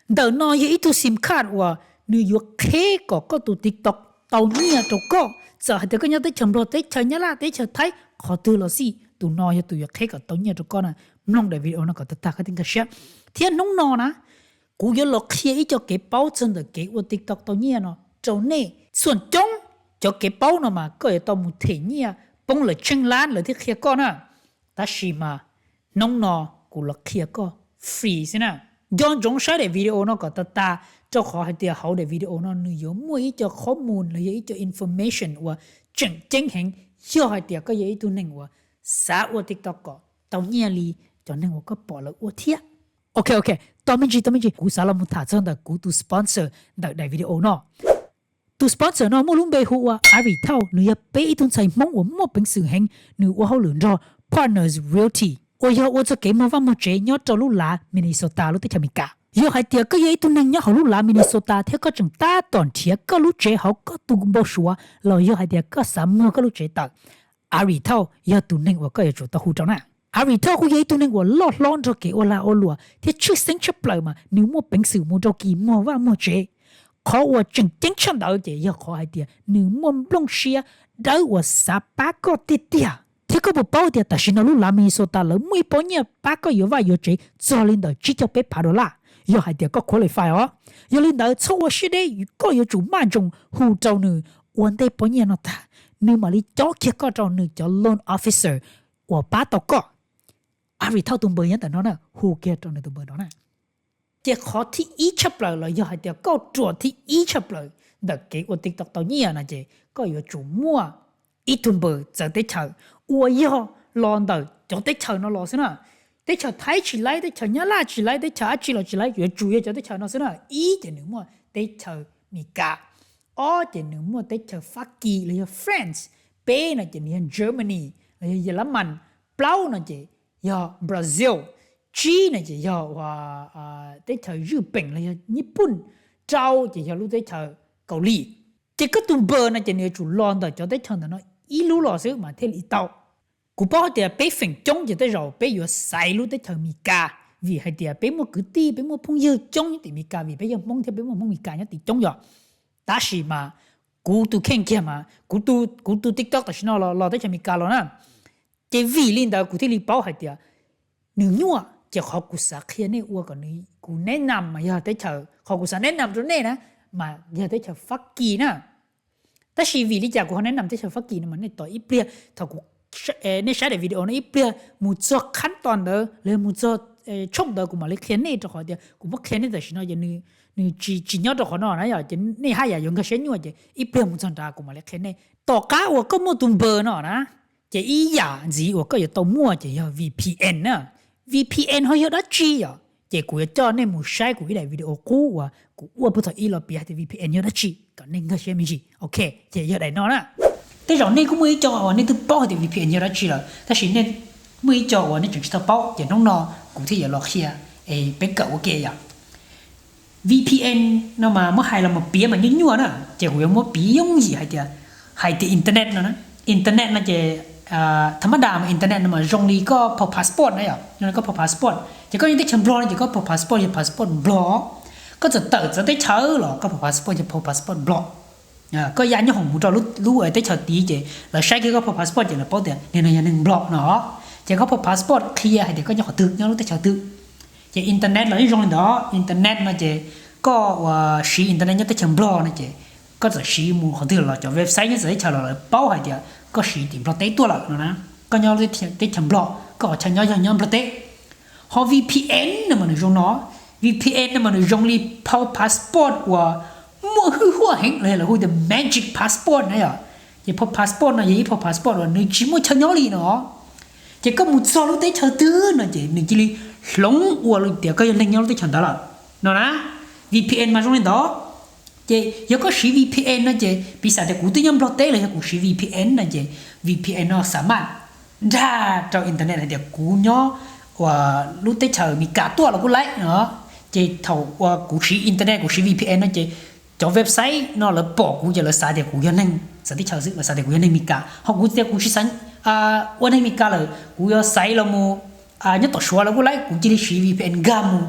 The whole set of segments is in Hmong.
Ntawm no yog ib tug sim card uas nws yuav qheb kom koj tus TikTok tau nyiaj rau koj. Txawm hais tias koj nyob teb chaws Nplog, teb chaws Nyab Laj, teb chaws Thaib, qhov twg los xij, tus no yog tus yuav qheb kom tau nyiaj rau koj na. Mloog daim video no kom tag tag koj thiaj nkag siab. Thiab hnub no na, kuv yuav los qhia ib co kev paub txog ntawm kev ua TikTok tau nyiaj no rau nej. Txhua coob cov kev paub no mas koj yuav tau mus them nyiaj poob lawm tsheej lab lawv thiaj qhia koj na. Tab sis mas hnub no kuv los qhia koj free xwb na. Nco ntsoov saib daim video no kom tag tag, rau qhov hais tias hauv daim video no nws yuav muaj ib co qhob mus los yog ib co information uas tseem ceeb heev yog hais tias koj yog ib tug neeg uas xav ua TikTok kom tau nyiaj li cov neeg uas koj pom lawv ua thiab. Ok ok, tos me ntsis tos me ntsis, kuv xav los mus tham txog ntawm kuv tus sponsor ntawm daim video no. Tus sponsor no muaj lub npe hu ua Ari Thauj, nws yog peb ib tug ntxhais Hmoob uas muaj peev xwm heev, nws ua hauj lwm nrog Partners Realty uas yog ua txoj kev muag vaj muag tsev nyob rau lub lav Minnesota lub teb chaws Amelikas. Yog hais tias koj yog ib tug neeg nyob hauv lub lav Minnesota thiab koj tseem tab tom nrhiav koj lub tsev hauv koj tus npau suav los yog hais tias koj xav muag koj lub tsev tawm, Ari Thauj yog tus neeg uas koj yuav tsum tau hu rau na. Ari Thauj kuj yog ib tug neeg uas loj hlob nrog kev ua lag ua luam thiab tshwj xeeb tshaj plaws mas nws muaj peev xwm mus rau kis muag vaj muag tsev. Qhov uas tseem ceeb tshaj ntawd ces yog qhov hais tias nws muaj nplooj siab dawb uas xav pab koj tiag tiag. Thiab koj puas paub tias tam sim no lub lav Minnesota lawv muaj ib pob nyiaj pab koj yuav vaj yuav tsev txog li ntawm tsib caug peb phav dollar yog hais tias koj qualify os. Yog li ntawd txhob ua siab deb, koj yuav tsum maj nroos hu rau nws. Ua ntej pob nyiaj no tag, nws mam li cob kiag koj rau nws cov loan officer uas pab tau koj. Ari Thauj tus npawb nyob ntawm no na, hu kiag rau nws tus npawb no na. Ces qhov thib ib tshaj plaws los yog hais tias kauj ruam thib ib tshaj plaws ntawm kev ua TikTok tau nyiaj no ces koj yuav tsum muaj ib tug npawb txawv teb chaws uas yog los ntawm cov teb chaws no los xwb na. Teb chaws Thaib tsis laib, teb chaws Nyab Laj tsis laib, teb chaws dab tsi los tsis laib, yuav tsum yog cov teb chaws no xwb na. Ib ces nws muaj teb chaws Amelikas, ob ces nws muaj teb chaws Fab Kis los yog France, peb no ces nws yog Germany los yog Yelamas, plaub no ces yog Brazil, tsib no ces yog teb chaws Zwj Peem los yog Nyij Pooj, rau ces yog lub teb chaws Kaus Lim. Ces koj tus npawb no ces nws yuav tsum los ntawm cov teb chaws ntawm no ib lub los xwb mas thiaj li tau. Kuv paub hais tias peb feem coob ces tej zaum peb yuav xaiv lub teb chaws Amelikas, vim hais tias peb muaj kwv tij, peb muaj phooj ywg coob nyob tim Amelikas, vim peb yog Hmoob thiab peb muaj Hmoob Amelikas nyob tim coob yom. Tab sis mas kuv tus kheej kiag mas kuv tus TikTok tam sim no los teb chaws Amelikas los na. Ces vim li ntawd kuv thiaj li paub hais tias nws nyuaj, ces qhov kuv xav qhia nej ua kom nws, kuv neb nam mas yog teb chaws, qhov kuv xav neb nam rau nej na, mas yog teb chaws Fab Kis na. Tab sis vim li cas kuv ho neb nam teb chaws Fab Kis no mas nej tos ib pliag, thaum kuv, nej saib daim video no ib pliag mus txog qhab tos ntawd los yog mus txog tshooj ntawd kuv mam li qhia nej, rau qhov tias kuv muab qhia nej tam sim no ces nws tsis, tsis nyob rau qhov no na yom, ces nej haj yam yuav nkag siab nyuaj, ces ib pliag mus txog nrad kuv mam li qhia nej. Tom qab uas koj muaj tus npawb no na, ces ib yam ntxiv uas koj yuav tau muaj ces yog VPN na. VPN ho yog dab tsi yom? Ces kuv yuav coj nej mus saib kuv ib daim video qub uas kuv ua puag thaum ib los piav hais tias VPN yog dab tsi kom nej nkag siab me ntsis. Ok, ces yog daim no na. Tej zaum nej kuj muaj ib co uas nej twb paub hais tias VPN yog dab tsi lawm, tab sis nej muaj ib co uas nej tseem tsis tau paub, ces hnub no kuv thiaj yuav los qhia es peb kawm ua ke yom. VPN no mas muab hais los mus piav mas nyuaj nyuaj na, ces kuv yuav muab piav yooj yim hais tias, hais tias internet no na. Internet no ces, tha mab das mas internet no mas zoo li koj phau passport na yom, zoo li koj phau passport. Ces koj nyob teb chaws Nplog no ces koj phau passport yog passport Nplog. Koj txawm tawm txawv teb chaws los koj phau passport yog phau passport Nplog. Koj ya nyob hoom mus rau lub teb chaws tid ces lawv saib kiag koj phau passport ces lawv paub tias neeg no yog neeg Nplog no. Ces koj phau passport qhia hais tias koj nyob qhov twg, nyob lub teb chaws twg. Ces internet los yeej zoo li ntawd, internet no ces koj uas siv internet nyob teb chaws Nplog no ces koj txawm siv mus qhov twg los cov website nyob txawv teb chaws los lawv paub hais tias koj siv tim Nplog teb tuaj lawm no na. Koj nyob teb chaws Nplog, koj qhov chaw nyob yog nyob Nplog teb. Ho VPN no mas nws zoo no, VPN no mas nws zoo li phau passport uas muaj hwj huaj heev los yog lawv hu tias magic passport na yom. Ces phau passport no yog ib phau passport uas nws tsis muaj chaw nyob li no. Ces koj mus txog lub teb chaws twg no ces nws cia li hloov ua li tias koj yog neeg nyob lub teb chaws ntawd lawm no na. VPN mas zoo li ntawd. Ces yog koj siv VPN no ces piv xam tias kuv twb nyob Nplog teb los yog kuv siv VPN no ces VPN no xam maj dag rau internet hais tias kuv nyob uas lub teb chaws Amelikas tuaj los kuj laib no. Ces thaum uas kuv siv internet, kuv siv VPN no ces cov website no lawv pom kuv ces lawv xav tias kuv yog neeg txawv teb chaws xwb, lawv xav tias kuv yog neeg Amelikas. Ho kuv tias kuv tsis xav ua neeg Amelikas lawm, kuv yuav xaiv los mus nyob tom Suav los kuj laib, kuv cia li siv VPN nkag mus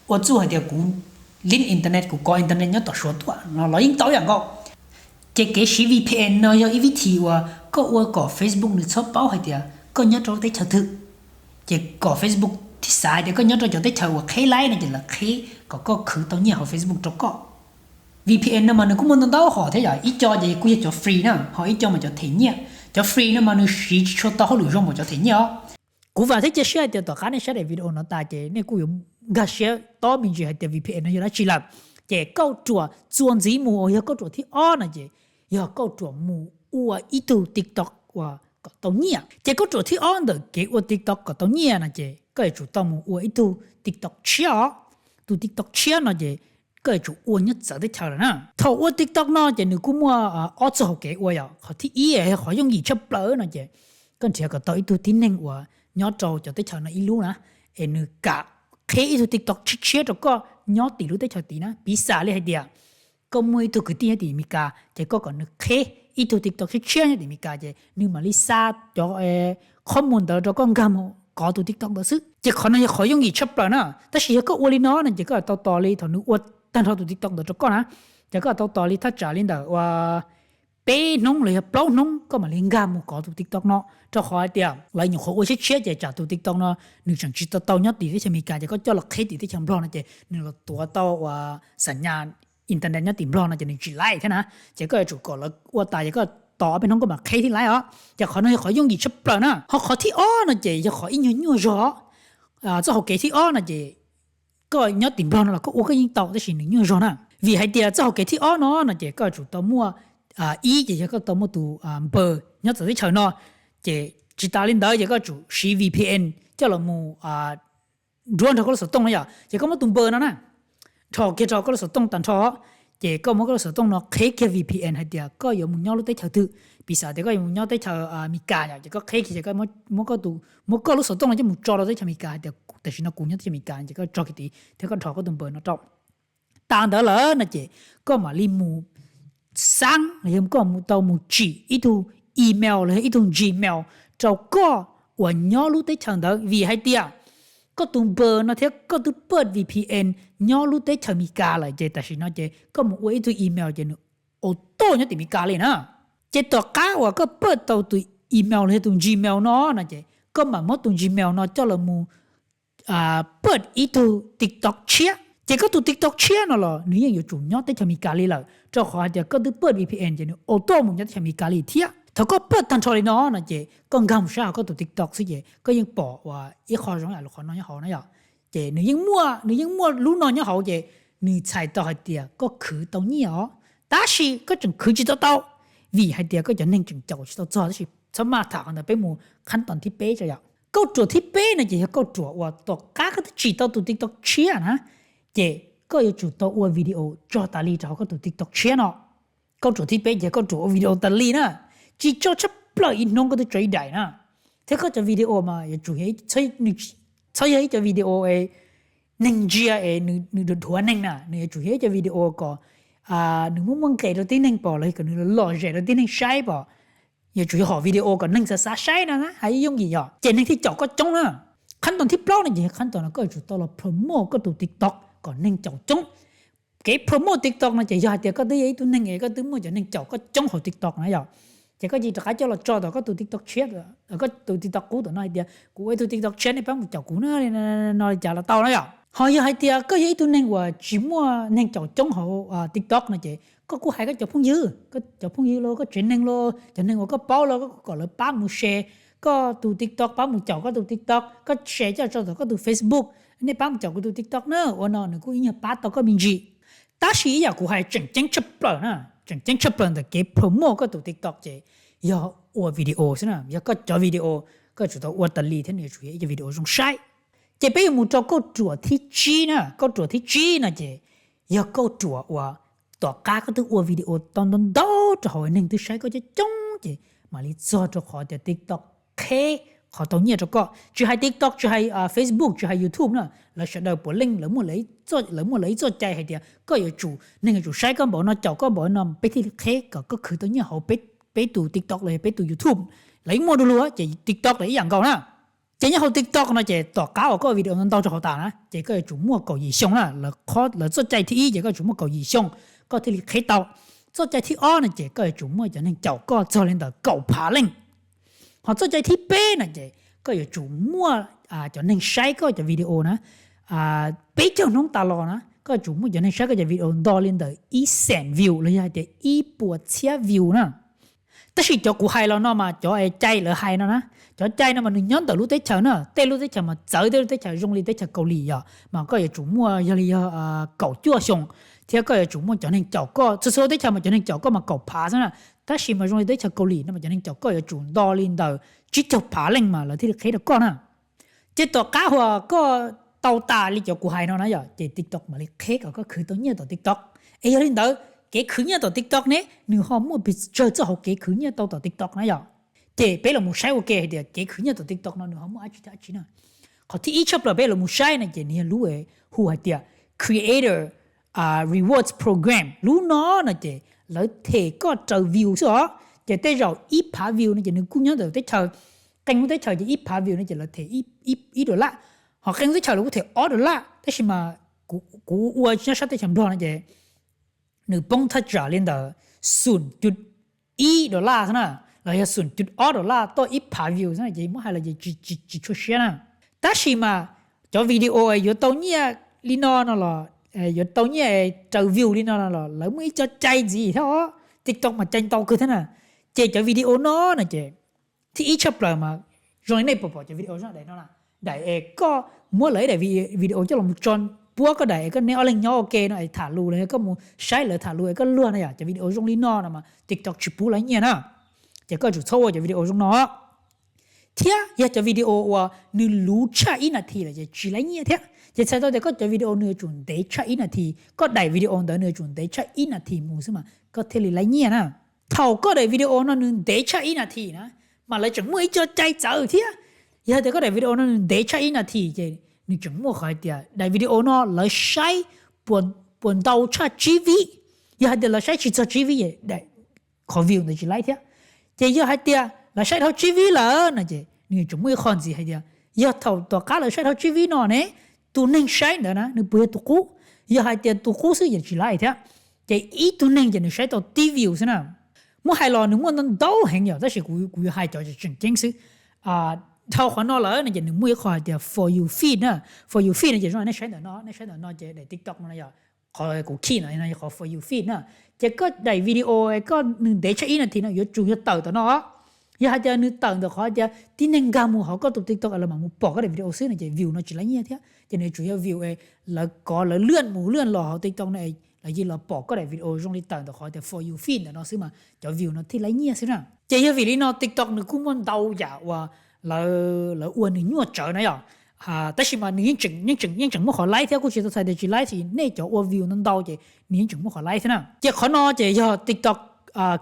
ua txuj hais tias kuv link internet, kuv kov internet nyob tom Suav tuaj no los yeej tau ib yam nkaus. Ces kev siv VPN no yog ib vib thim uas koj ua kom Facebook nws txhob paub hais tias koj nyob rau lub teb chaws twg. Ces kom Facebook thiaj xav hais tias koj nyob rau cov teb chaws uas qheb laib no ces lawv qheb kom koj khwv tau nyiaj hauv Facebook rau koj. VPN no mas nws kuj muaj ntau ntau hom thiab yom, ib co ces kuj yog cov free na, ho ib co mas cov them nyiaj. Cov free no mas nws siv tsis tshua tau hauj lwm zoo npaum cov them nyiaj os. Kuv vam thiab cia siab hais tias tom qab nej saib daim video no tas ces nej kuj yuav nkag siab tob me ntsis hais tias VPN no yog dab tsi lawm. Ces kauj ruam txuas ntxiv mus uas yog kauj ruam thib ob no ces yog kauj ruam mus ua ib tug TikTok uas kom tau nyiaj. Ces kauj ruam thib ob ntawm kev ua TikTok kom tau nyiaj no ces koj yuav tsum tau mus ua ib tug TikTok tshiab os. Tus TikTok tshiab no ces koj yuav tsum ua nyob txawv teb chaws lawm na. Thaum ua TikTok no ces nws kuj muaj ob txoj hauv kev ua yom. Qhov thib ib yog qhov yooj yim tshaj plaws no ces koj nrhiav kom tau ib tug tib neeg uas nyob rau cov teb chaws no ib lub na, es nws kam qheb ib tug TikTok tshiab tshiab rau koj nyob tim lub teb chaws tid na. Piv xam li hais tias koj muaj ib tug kwv tij nyob tim Amelikas ces koj kom nws qheb ib tug TikTok tshiab tshiab nyob tim Amelikas ces nws mam li xa cov qhov muag ntawd rau koj nkag mus kov tus TikTok ntawd xwb. Ces qhov no yog qhov yooj yim tshaj plaws na. Tab sis yog koj ua li no no ces koj tau tos li thaum nws ua tag nrho tus TikTok ntawd rau koj na, ces koj tau tos li thaj tsam li ntawm ua peb hnub los yog plaub hnub koj mam li nkag mus kov tus TikTok no. Rau qhov hais tias lawv nyuam qhuav ua tshiab tshiab ces tsam tus TikTok no nws tseem tsis tau tau nyob tim teb chaws Amelikas ces koj coj los qheb tim teb chaws Nplog no ces nws los tuav tau uas xam nyas internet nyob tim Nplog no ces nws tsis laib thiab na. Ces koj yuav tsum kom lawv ua tas ces koj tos ob peb hnub koj mam qheb thiaj laib os. Ces qhov no yog qhov yooj yim tshaj plaws na. Ho qhov thib ob no ces yog qhov ib nyuag nyuaj zog. Txoj hauv kev thib ob no ces koj nyob tim Nplog no los koj ua koj yeej tau tab sis nws nyuaj zog na. Vim hais tias txoj hauv kev thib ob no no ces koj yuav tsum tau muaj, ib ces yog koj tau muaj tus npawb nyob txawv teb chaws no, ces tsis tas li ntawd ces koj yuav tsum siv VPN coj los mus nruab nrog koj lub xov tooj no yom. Ces koj muab tus npawb no na, nrho kiag rau koj lub xov tooj tag nrho, ces koj muab koj lub xov tooj no qheb kiag VPN hais tias koj yuav mus nyob lub teb chaws twg. Piv xam tias koj yuav mus nyob teb chaws Amelikas yom, ces koj qheb kiag ces koj muab koj tus, muab koj lub xov tooj no coj mus tso rau teb chaws Amelikas hais tias tam sim no kuv nyob teb chaws Amelikas ces koj tso kiag tid thiab koj nrho koj tus npawb no rau. Tas ntawd lawm no ces koj mam li mus xaab los yog koj mus tau mus tsim ib tug email los yog ib tug Gmail rau koj uas nyob lub teb chaws ntawd. Vim hais tias koj tus npawb no thiab koj twb pawj VPN nyob lub teb chaws Amelikas lawm ces tam sim no ces koj mus ua ib tug email ces nws auto nyob tim Amelikas li na. Ces tom qab uas koj pawj tau tus email los yog tus Gmail no no ces koj mam muab tus Gmail no coj los mus pawj ib tug TikTok tshiab. Ces koj tus TikTok tshiab no los nws yeej yuav tsum nyob teb chaws Amelikas li lawm, rau qhov hais tias koj twb pawj VPN ces nws auto mus nyob teb chaws Amelikas li thiab. Thaum koj pawj tag nrho li no no ces koj nkag mus saib hauv koj tus TikTok xwb ces koj yeej pom uas ib qho zoo yam li qhov no nyob hauv na yom. Ces nws yeej muaj, nws yeej muaj lub no nyob hauv ces nws txhais tau hais tias koj khwv tau nyiaj os. Tab sis koj tseem khwv tsis tau tau, vim hais tias koj cov neeg tseem caum tsis tau txog. Tab sis txhob maj tham qhov ntawd, peb mus qhab toom thib peb tso yom. Kauj ruam thib peb no ces yog kauj ruam uas tom qab koj twb tsim tau tus TikTok tshiab na, ces koj yuav tsum tau ua video tso tas li rau hauv koj tus TikTok tshiab no. Kauj ruam thib peb ces kauj ruam ua video tas li na, tsis tso tshaj plaws ib hnub koj twb tso ib daim na. Thiab koj cov video mas yuav tsum, txhob yog ib co video neeg ntsia es nws dhuav neeg na, nws yuav tsum yog ib co video kom nws muaj muaj nqes rau tib neeg pom los kom nws lom zem rau tib neeg saib pom. Yuav tsum yog hom video kom neeg xav xav saib no na, hais yooj yim yom, ces neeg thiaj caum koj coob na. Qhab toom thib plaub no ces qhab toom no koj yuav tsum tau los promote koj tus TikTok kom neeg caum coob. Kev promote TikTok no ces yog hais tias koj twb yog ib tug neeg es koj twb muaj cov neeg caum koj coob hauv TikTok na yom, ces koj cia li rov qab coj los tso tom koj tus TikTok tshiab, koj tus TikTok qub tom no hais tias kuv ua ib tug TikTok tshiab nej pab mus caum kuv na, no li cas los tau na yom. Ho yog hais tias koj yog ib tug neeg uas tsis muaj neeg caum coob hauv TikTok no ces koj kuj hais koj cov phooj ywg, koj cov phooj ywg los koj tsev neeg los cov neeg uas koj paub los koj kom lawv pab mus share koj tus TikTok, pab mus caum koj tus TikTok, koj share coj tso tom koj tus Facebook, nej pab mus caum kuv tus TikTok na, ua no nws kuj ib nyuag pab tau koj me ntsis. Tab sis ib yam kuv hais tseem ceeb tshaj plaws na, tseem ceeb tshaj plaws ntawm kev promote koj tus TikTok ces yog ua video xwb na. Yog koj cov video koj yuav tsum tau ua tas li thiab nws yuav tsum yog ib co video zoo saib. Ces peb yuav mus rau kauj ruam thib tsib na. Kauj ruam thib tsib no ces yog kauj ruam uas tom qab koj twb ua video tau ntau ntau rau hauv neeg twb saib koj coob coob ces mam li txog rau qhov tias TikTok qheb qhov tau nyiaj rau koj. Tsis hais TikTok, tsis hais Facebook, tsis hais YouTube na, lawv sawv daws puav leej lawv muaj lawv ib txoj cai hais tias koj yuav tsum, neeg yuav tsum saib koj npaum no, caum koj npaum no peb thiaj li qheb kom koj khwv tau nyiaj hauv peb tus TikTok los yog peb tus YouTube. Lawv yeej muaj du lug ces TikTok los ib yam nkaus na. Ces nyob hauv TikTok no ces tom qab uas koj video ntau rau hauv tas na ces koj yuav tsum muaj kaum yim xyoo na, lawv txoj cai thib ib ces koj yuav tsum muaj kaum yim xyoo koj thiaj li qheb tau. Txoj cai thib ob no ces koj yuav tsum muaj cov neeg caum koj txog li ntawm kaum phav leej. Ho txoj cai thib peb no ces koj yuav tsum muaj cov neeg saib koj cov video na peb caug hnub tas los na, koj yuav tsum muaj cov neeg saib koj cov video nto li ntawm ib xeem view los yog hais tias ib puas txhiab view na. Tab sis cov kuv hais los no mas cov cai lawv hais no na, cov cai no mas nws nyob ntawm lub teb chaws na, tej lub teb chaws mas txawv tej lub teb chaws zoo li teb chaws Kaus Lim yom, mas koj yuav tsum muaj yog li yog kaum cuaj xyoo, thiab koj yuav tsum muaj cov neeg caum koj, txhua txhua lub teb chaws mas cov neeg caum koj mas kaum phav xwb na. Tab sis mas zoo li teb chaws Kaus Lim no mas cov neeg caum koj yuav tsum nto li ntawm tsib caug phav leej mas lawv thiaj li qheb rau koj na. Ces tom qab uas koj tau tas li cov kuv hais no na yom, ces TikTok mam li qheb kom koj khwv tau nyiaj tom TikTok. Es yog li ntawd, kev khwv nyiaj tom TikTok ne, nws ho muaj pes tsawg txoj hauv kev khwv nyiaj tau tom TikTok na yom. Ces peb los mus saib ua ke hais tias kev khwv nyiaj tom TikTok no nws ho muaj dab tsi thiab dab tsi na. Qhov thib ib tshaj plaws peb los mus saib no ces nws yog lub hu hais tias Creator Rewards Program. Lub no no ces lawv them koj raws view xwb os. Ces tej zaum ib phav view no ces nws kuj nyob ntawm teb chaws, qee lub teb chaws ces ib phav view no ces lawv them ib dollar, ho qee lub teb chaws lawv kuj them ob dollar, tab sis mas kuv ua nyob sab teb chaws Nplog no ces nws poob thaj tsam li ntawm xum cuj ib dollar xwb na, los yog xum cuj ob dollar toj ib phav view xwb na, ces muab hais los ces tsis tshua siab na. Tab sis mas cov video yuav tau nyiaj li no no los, yuav tau nyiaj raws view li no no los lawv muaj ib co cai ntxiv thiab os. TikTok mas cai ntau kawg thiab na. Ces cov video no no ces thib ib tshaj plaws mas zoo li nej pom pom cov video zoo daim no na, daim es koj muab lawv ib daim video coj los tso puab koj daim es koj neb ob leeg nyob ua ke no es tham lus los yog koj mus saib lawv tham lus es koj luag no yom, cov video zoo li no no mas TikTok tsis pub lawv nyiaj na. Ces koj tsum txhob ua cov video zoo no. Thiab yog cov video uas nws luv tshaj ib nas this lawm ces tsis laib nyiaj thiab. Ces txhais tau tias koj cov video nws yuav tsum ntev tshaj ib nas this, koj daim video ntawd nws yuav tsum ntev tshaj ib nas this mus xwb mas koj thiaj li laib nyiaj na. Thaum koj daim video no nws ntev tshaj ib nas this na, mas lawv tseem muaj ib co cai txawv thiab. Yog hais tias koj daim video no nws ntev tshaj ib nas this ces nws tseem muaj qhov hais tias daim video no lawv saib puas ntau tshaj tsib vib. Yog hais tias lawv saib tsis txog tsib vib, qhov view ntawd tsis laib thiab. Ces yog hais tias lawv saib dhau tsib vib lawm no ces nws tseem muaj ib qho ntxiv hais tias yog thaum tom qab lawv saib dhau tsib vib no ne, tus neeg saib ntawd na nws puas yog tus qub. Yog hais tias tus qub xwb ces tsis laib thiab. Ces ib tug neeg ces nws saib tau tib view xwb na. Muab hais los nws muaj ntau ntau heev yom, tab sis kuv yuav hais cov tseem ceeb xwb. Dhau qhov no lawm no ces nws muaj ib qho hais tias For You feed na. For You feed no ces zoo nej saib ntawm no, nej saib ntawm no ces daim TikTok no yom, qhov kuv khij no yog qhov For You feed na. Ces koj daim video koj nws ntev tshaj ib nas this no yuav tsum yog tawm tom no. Yog hais tias nws tawm ntawm qhov tias tib neeg nkag mus hauv koj tus TikTok lawv mam mus pom koj daim video xwb no ces view no tsis laib nyiaj thiab. Ces nws yuav tsum yog view lawv kov lawv lwaj mus lwaj los hauv TikTok no, lawv cia li los pom koj daim video zoo li tawm ntawm qhov tias For You feed ntawm no xwb mas cov view no thiaj laib nyiaj xwb na. Ces yog vim li no TikTok nws kuj muaj ntau yam uas lawv ua nws nyuaj tsawv na yom. Tab sis mas nws yeej tseem muaj qhov laib thiab, kuj tsis tau txhais tias tsis laib, nej cov ua view ntau ntau ces nws yeej tseem muaj qhov laib thiab na. Ces qhov no ces yog TikTok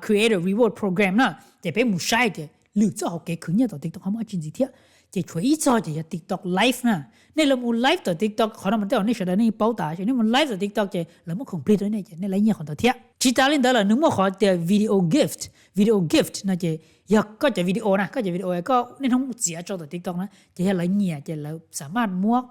Creator Reward Program na. Ces peb mus saib tias lwm txoj hauv kev khwv nyiaj tom TikTok ho muaj dab tsi ntxiv thiab. Ces tshuav ib txoj ces yog TikTok Live na. Nej los mus live tom TikTok, qhov no mas tej zaum nej sawv daws nej paub tas, nej mus live tom TikTok ces lawv muab khoom plig rau nej ces nej laib nyiaj qhov ntawd thiab. Tsis tas li ntawd lawm nws muaj qhov tias Video Gift. Video Gift no ces yog koj cov video na, koj cov video koj niaj hnub txiav tso tom TikTok na ces yog lawv nyiam ces lawv xam maj muab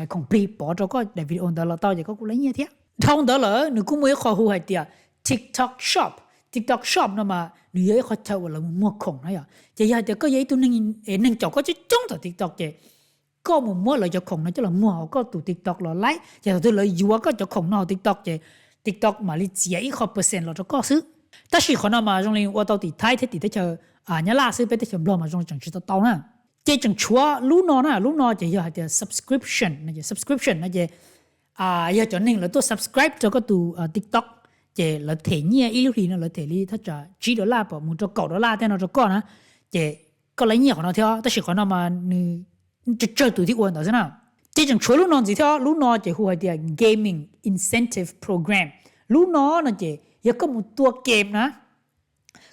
khoom plig pov rau koj daim video ntawd los tau ces koj kuj laib nyiaj thiab. Dhau ntawd lawm nws kuj muaj ib qho hu hais tias TikTok Shop. TikTok Shop no mas nws yog ib qho chaw uas lawv mus muag khoom na yom. Ces yog hais tias koj yog ib tug neeg, neeg caum koj coob coob tom TikTok ces koj mus muab lawv cov khoom no coj los muag hauv koj tus TikTok los laib, ces thaum twg lawv yuav koj cov khoom no hauv TikTok ces TikTok mam li txiav ib qho percent los rau koj xwb. Tab sis qhov no mas zoo li ua tau tim Thaib thiab tim teb chaws Nyab Laj xwb, peb teb chaws Nplog mas zoo li tseem tsis tau tau na. Ces tseem tshuav lub no na, lub no ces yog hais tias subscription no ces, subscription no ces yog cov neeg lawv tuaj subscribe rau koj tus TikTok, ces lawv them nyiaj ib lub hlis no lawv them li thaj tsam tsib dollar pom mus rau kaum dollar tej no rau koj na, ces koj laib nyiaj qhov no thiab. Tab sis qhov no mas nws tsawg tsawg tus thiaj ua ntawd xwb na. Ces tseem tshuav lub no ntxiv thiab, lub no ces hu hais tias Gaming Incentive Program. Lub no no ces yog koj mus tua game na,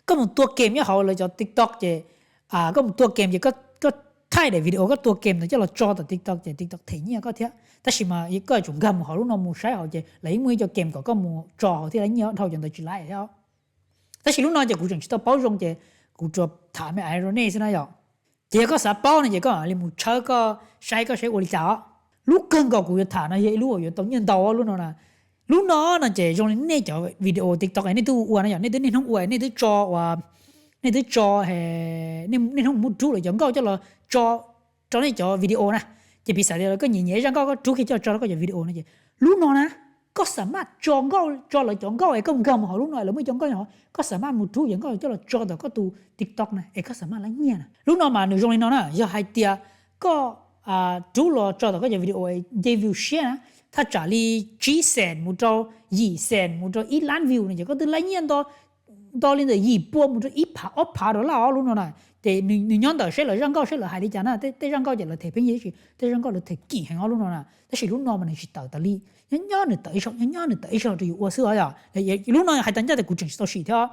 koj mus tua game nyob hauv lawv cov TikTok ces koj mus tua game ces koj thaij daim video koj tua game ntawd coj los tso tom TikTok ces TikTok them nyiaj koj thiab. Tab sis mas koj yuav tsum nkag mus hauv lub no mus saib hauv ces lawv yeej muaj ib co game kom koj mus tso hauv thiaj laib nyiaj, dhau cov ntawd tsis laib thiab. Tab sis lub no ces kuv tseem tsis tau paub zoo ces kuv tsuas tham me aiv rau nej xwb na yom. Ces yog koj xav paub no ces koj li mus tshawb koj saib koj saib ua li cas os. Lub kawg nkaus kuv yuav tham no yog ib lub uas yuav tau nyiaj ntau lub no na. Lub no no ces zoo li nej cov video TikTok nej twb ua no yom, nej twb niaj hnub ua, nej twb tso ua, nej twb tso, nej hnub muab rub lawv cov nkauj coj los tso rau nej cov video na. Ces piv xam tias koj nyiam nyiam zaj nkauj koj rub kiag coj los tso rau koj cov video no ces lub no na, koj xam maj tso nkauj, tso lawv cov nkauj es koj nkag mus hauv lub no es lawv muaj cov nkauj nyob hauv, koj xam maj mus rub cov nkauj coj los tso tom koj tus TikTok na es koj xam maj laib nyiaj na. Lub no mas nws zoo li no na, yog hais tias koj rub los tso tom koj cov video nce view siab na, thaj tsam li tsib cent mus rau yim cent mus rau ib lab view no ces koj twb laib nyiaj nto li ntawm yim pua mus rau ib phav ob phav dollar os lub no na. Ces nws nyob ntawm saib lawv zaj nkauj saib lawv hais li cas na, tej zaj nkauj ces lawv them pheej yig, tej zaj nkauj lawv them kim heev os lub no na. Tab sis lub no mas nws tsis tawm tas li, nyob nyob nws tawm ib zaug nyob nyob nws tawm ib zaug rau yus ua xwb os yom. Lub no hais tag ncaj tias kuv tseem tsis tau sim thiab,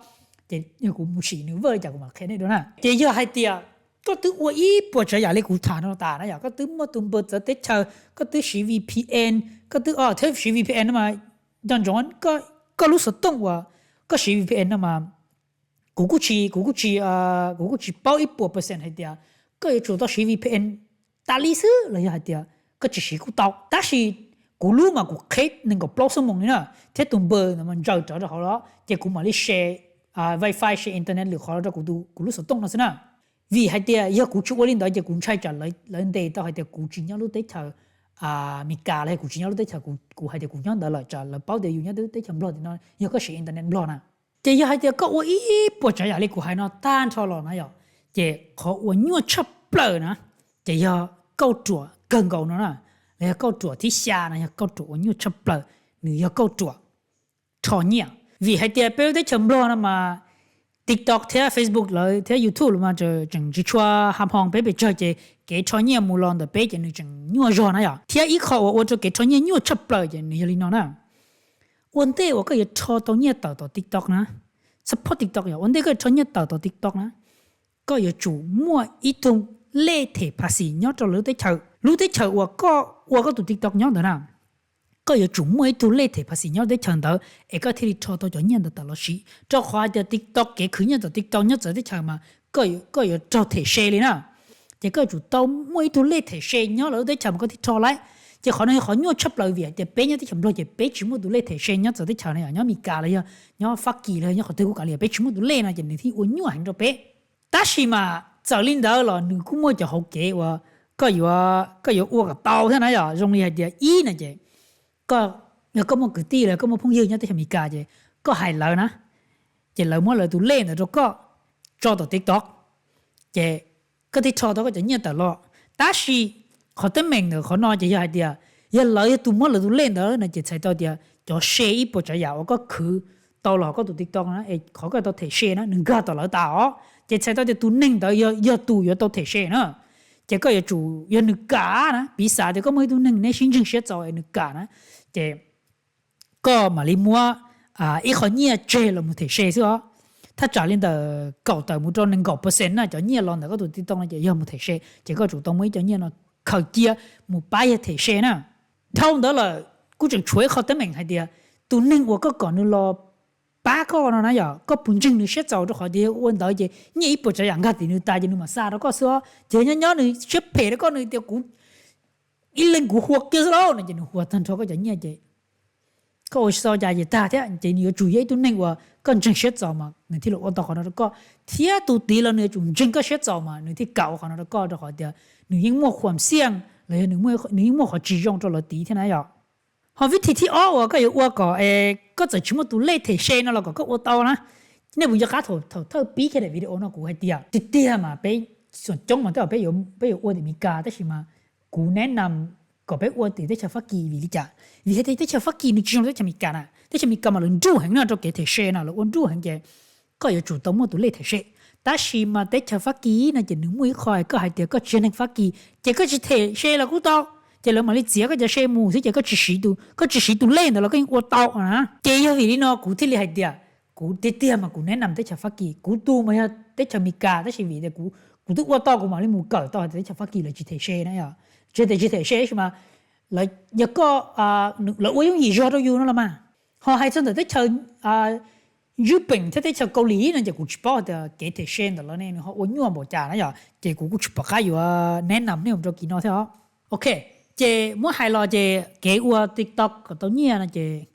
ces yog kuv mus sim nws vwj li cas kuv mam qhia nej dua na. Ces yog hais tias koj twb ua ib puas tsav yam li kuv tham no tas na yom, koj twb muaj tus npawb txawv teb chaws, koj twb siv VPN, koj twb, thiab siv VPN no mas nco ntsoov koj lub xov tooj uas koj siv VPN no mas kuv kuj tsis, kuv kuj tsis, kuv kuj tsis paub ib puas percent hais tias koj yuav tsum tau siv VPN tas li xwb los yog hais tias koj tsis siv kuj tau. Tab sis kuv lub mas kuv qheb nees nkaum plaub xuab moos li na, thiab tus npawb no mas ntsaws rawv rau hauv los ces kuv mam li share wifi share internet lwm qhov rau kuv, kuv lub xov tooj no xwb na. Vim hais tias yog kuv tsis ua li ntawd ces kuv ntshai tsam lawv ntes tau hais tias kuv tsis nyob lub teb chaws Amelikas los kuv tsis nyob lub teb chaws kuv hais tias kuv nyob ntawd lawm tsam lawv paub tias yus nyob lub teb chaws Nplog tias no yog koj siv internet Nplog na. Ces yog hais tias koj ua ib puas tsav yam li kuv hais no tag nrho los na yom, ces qhov uas nyuaj tshaj plaws na, ces yog kauj ruam kawg nkaus no na, los yog kauj ruam thib xya no yog kauj ruam uas nyuaj tshaj plaws, nws yog kauj ruam rho nyiaj. Vim hais tias peb lub teb chaws Nplog no mas TikTok thiab Facebook lawv thiab YouTube los mas tseem tsis tshua ham hoo peb pes tsawg ces kev rho nyiaj mus los ntawm peb ces nws tseem nyuaj zog na yom. Thiab ib qho uas ua rau kev rho nyiaj nyuaj tshaj plaws ces nws yog li no na. Ua ntej uas koj yuav rho tau nyiaj tawm tom TikTok na, support TikTok yom, ua ntej koj yuav rho nyiaj tawm tom TikTok na, koj yuav tsum muaj ib tug lej them phav xis nyob rau lawv lub teb chaws, lub teb chaws uas koj ua koj tus TikTok nyob ntawd na. Koj yuav tsum muaj ib tug lej them phav xis nyob teb chaws ntawd es koj thiaj li rho tau cov nyiaj ntawd tawm los siv, rau qhov hais tias TikTok kev khwv nyiaj tom TikTok nyob txawv teb chaws mas koj yuav raug them se li na. Ces koj yuav tsum tau muaj ib tug lej them se nyob lawv lub teb chaws mas koj thiaj rho laib. Ces qhov no yog qhov nyuaj tshaj plaws vim hais tias peb nyob teb chaws Nplog ces peb tsis muaj tus lej them se nyob txawv teb chaws na yom, nyob Amelikas los yog nyob Fab Kis los yog nyob qhov twg kuj kav liam, peb tsis muaj tus lej no ces nws thiaj ua nyuaj heev rau peb. Tab sis mas txawm li ntawd los nws kuj muaj cov hauv kev uas koj yuav, koj yuav ua kom tau thiab na yom. Zoo li hais tias ib no ces koj, yog koj muaj kwv tij los koj muaj phooj ywg nyob teb chaws Amelikas ces koj hais lawv na, ces lawv muab lawv tus lej ntawd rau koj tso tom TikTok, ces koj thiaj rho tau koj cov nyiaj tawm los. Tab sis qhov teeb meem ntawm qhov no ces yog hais tias yog lawv yog tus muab lawv tus lej ntawd no ces txhais tau tias cov se ib puas tsav yam uas koj khwv tau los koj tus TikTok na es qhov koj tau them se na nws nkag tom lawv tas os, ces txhais tau tias tus neeg ntawd yog tus yuav tau them se na. Ces koj yuav tsum, yog nws kam na, piv xam tias koj muaj ib tug neeg neb sib ntseeg siab txaus es nws kam na, ces koj mam li muab ib qho nyiaj tseg los mus them se xwb os. Thaj tsam li ntawm kaum tawm mus rau nees nkaum percent na cov nyiaj los ntawm koj tus TikTok no ces yog mus them se, ces koj tsum tau muab ib co nyiaj no khaws cia mus pab yawg them se na. Dhau ntawd lawm kuj tseem tshuav ib qho teeb meem hais tias tus neeg uas koj kom nws los pab koj no na yom, koj puas ntseeg nws siab txaus? Rau qhov tias yog ua ntawd ces nyiaj ib puas tsav yam nkag tim nws tas ces nws mam xa rau koj xwb os. Ces nyob nyob nws siab phem rau koj, nws tias kuv ib leeg kuv hua kiag xwb lauj no ces nws hua tag nrho koj cov nyiaj ces koj ua tsis tau cas ces tag thiab. Ces nws yuav tsum yog ib tug neeg uas koj ntseeg siab txaus mas nws thiaj li ua tau qhov no rau koj, thiab tus tid los nws yuav tsum ntseeg koj siab txaus mas nws thiaj kam ua qhov no rau koj, rau qhov tias nws yeej muaj khuam xiaj los yog nws yeej muaj qhov tsis zoo rau lawv tid thiab na yom. Ho vib thim thib ob uas koj yuav ua kom es koj txawm tsis muaj tus lej them se no los kom koj ua tau na. Nej puas nco qab thaum thawj pib kiag daim video no kuv hais tias tiag tiag mas peb, txhua coob mas tej zaum peb yuav ua tim Meskas tab sis mas kuv neb nas kom peb ua tim teb chaws Fab Kis. Vim li cas? Vim hais tias teb chaws Fab Kis nws tsis zoo li teb chaws Meskas na. Teb chaws Meskas mas lawv nruj heev no rau kev them se no, lawv ua nruj heev ces koj yuav tsum tau muaj tus lej them se. Tab sis mas teb chaws Fab Kis no ces nws muaj ib qho koj hais tias koj tsis yog neeg Fab Kis ces koj tsis them se los kuj tau, ces lawv mam li txiav koj cov se mus xwb ces koj tsis siv tus, koj tsis siv tus lej ntawd los koj yeej ua tau na. Ces yog vim li no kuv thiaj li hais tias kuv tiag tiag mas kuv neb nas teb chaws Fab Kis, kuv tus mas yog teb chaws Meskas tab sis vim tias kuv twb ua tau kuv mam li mus kawm tau hais tias teb chaws Fab Kis lawv tsis them se na yom. Tsis tias tsis them se tab sis mas yog koj, lawv ua yooj yim zog rau yus no los mas. Ho hais txog ntawm teb chaws Nyij Pooj thiab teb chaws Kaus Lim no ces kuv tsis paub hais tias kev them se ntawm lawv ne nws ho ua nyuaj npaum cas na yom, ces kuv kuj tsis pom qab yuav neb nam nej mus rau kis no thiab os. Ok, ces muab hais los ces kev ua TikTok kom tau nyiaj no ces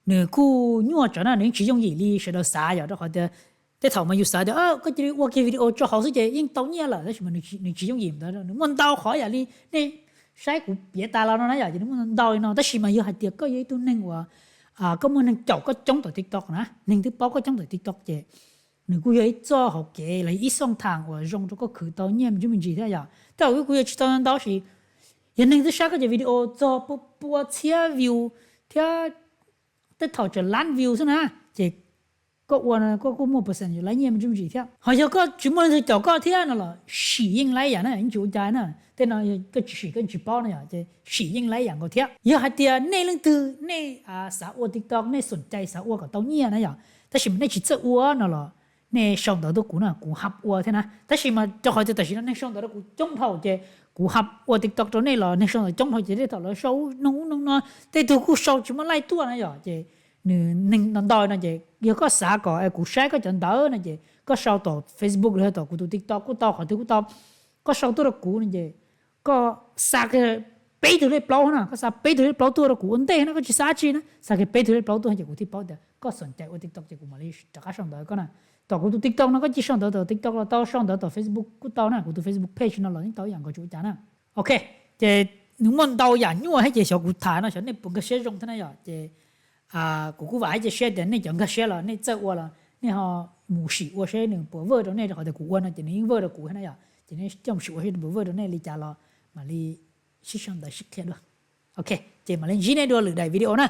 nws kuj nyuaj tsawv na, nws yeej tsis yooj yim li sawv daws xav yom, rau qhov tias tej thaum mas yus xav tias koj cia li ua kiag video tso hauv xwb ces yeej tau nyiaj lawm, tab sis mas nws tsis yooj yim ntawd, nws muaj ntau qhov yam li nej saib kuv piav tas los no na yom, ces nws muaj ntau li no, tab sis mas yog hais tias koj yog ib tug neeg uas koj muaj neeg caum koj coob tom TikTok na, neeg twb paub koj coob tom TikTok ces nws kuj yog ib txoj hauv kev los ib xooj thaam uas zoo rau koj khwv tau nyiaj me ntsis me ntsis thiab yom. Tej zaum kuj yuav tsis tau ntau sis yog neeg twb saib koj cov video txog pua txhiab view thiab tej thaum tseem lab view xwb na, ces koj ua koj kuj muaj percent yuav laib nyiaj me ntsis me ntsis thiab. Ho yog koj tsis muaj leej twg caum koj thiab no los sim yeej laib yam na, yeej tsis ua cas na. Tej no koj tsis sim koj tsis paub na yom, ces sim yeej laib yam nkaus thiab. Yog hais tias nej leej twg nej xav ua TikTok, nej xoom cai xav ua kom tau nyiaj na yom, tab sis mas nej tsis txawj ua no los nej sau ntawv tuaj kuv na, kuv hab ua thiab na. Tab sis mas rau qhov tias tam sim no neeg sau ntawv rau kuv coob dhau ces kuv hab ua TikTok rau nej los neeg sau ntawv coob dhau ces tej thaum lawv sau ub noog ub noog no, tej tug kuj sau tsis muaj laij tuaj na yom, ces nws neeg ntau ntau no ces yog koj xav kom kuv saib koj cov ntawv no ces koj sau tom Facebook los tom kuv tus TikTok kuj tau, qhov twg kuj tau. Koj sau tuaj rau kuv no ces koj xa kiag peb tug lej plaub na, koj xa peb tug lej plaub tuaj rau kuv ua ntej na, koj tsis xa dab tsi na, xa kiag peb tug lej plaub tuaj ces kuv thiaj paub tias koj xoom cai ua TikTok ces kuv mam li rov qab sau ntawv koj na. Tom kuv tus TikTok no koj cia li sau ntawv tom TikTok los tau, sau ntawv tom Facebook kuj tau na, kuv tus Facebook page no los yeej tau ib yam nkaus tsis ua cas na. Ok, ces nws muaj ntau yam nyuaj thiab ces xyov kuv tham no xyov nej puas nkag siab zoo thiab na yom, ces kuv kuj vam thiab cia siab tias nej cov nkag siab los nej txawj ua los nej ho mus sim ua seb nws puas vwj rau nej, rau qhov tias kuv ua no ces nws yeej vwj rau kuv thiab na yom, ces nej coj mus sim ua seb nws puas vwj rau nej li cas los mam li sib sau ntawv sib qhia dua. Ok, ces mam li ntsib nej dua lwm daim video na.